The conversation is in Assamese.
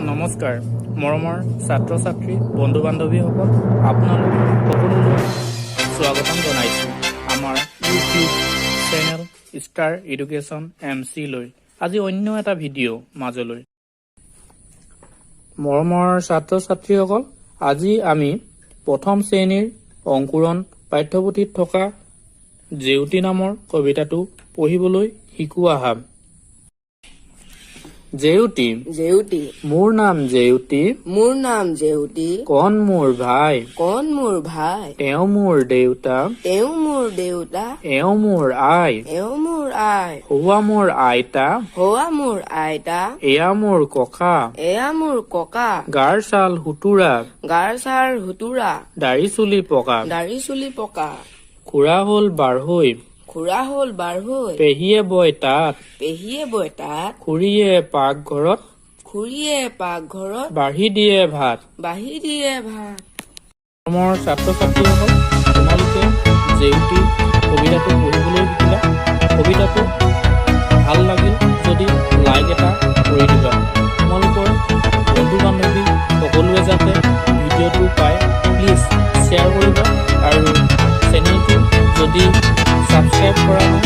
নমস্কাৰ মৰমৰ ছাত্ৰ ছাত্ৰী, বন্ধু বান্ধৱীসকল, আপোনালোক সকলোলৈ স্বাগতম জনাইছোঁ আমাৰ YouTube channel Star Education M চিলৈ। আজি অন্য এটা ভিডিঅ' মাজলৈ। মৰমৰ ছাত্ৰ ছাত্ৰীসকল, আজি আমি প্ৰথম শ্ৰেণীৰ অংকুৰণ পাঠ্যপুথিত থকা জেউতী নামৰ কবিতাটো পঢ়িবলৈ শিকো আহা। জেউতী। জেউতী। মোৰ নাম জেউতী। মোৰ নাম জেউতী। কণ মোৰ ভাই। কণ মোৰ ভাই। তেওঁ মোৰ দেউতা। তেওঁ মোৰ দেউতা। এওঁ মোৰ আই। এওঁ মোৰ আই। সৌৱা মোৰ আইতা। সৌৱা মোৰ আইতা। এয়া মোৰ ককা। এয়া মোৰ ককা। গাৰ ছাল সুতুৰা। গাৰ ছাল সুতুৰা। দাড়ি চুলি পকা। দাড়ি চুলি পকা। খুৰা হ'ল বাঢ়ৈ। খুৰা হ'ল বাঢ়ৈ। পেহীয়ে বয় তাঁত। পেহীয়ে বয় তাঁত। খুৰীয়ে পাকঘৰত। খুৰীয়ে পাকঘৰত। বাঢ়ি দিয়ে ভাত। বাঢ়ি দিয়ে ভাত। মৰমৰ ছাত্ৰ ছাত্ৰীসকল, তোমালোকে জেউতী কবিতাটো পঢ়িবলৈ শিকিলা। কবিতাটো ভাল লাগিল যদি লাইক এটা কৰি দিবা। তোমালোকৰ বন্ধু বান্ধৱী সকলোৱে যাতে ভিডিঅ'টো পায়, প্লিজ শ্বেয়াৰ কৰিবা আৰু চেনেলটো যদি ছাবস্ক্ৰাইব কৰা নাই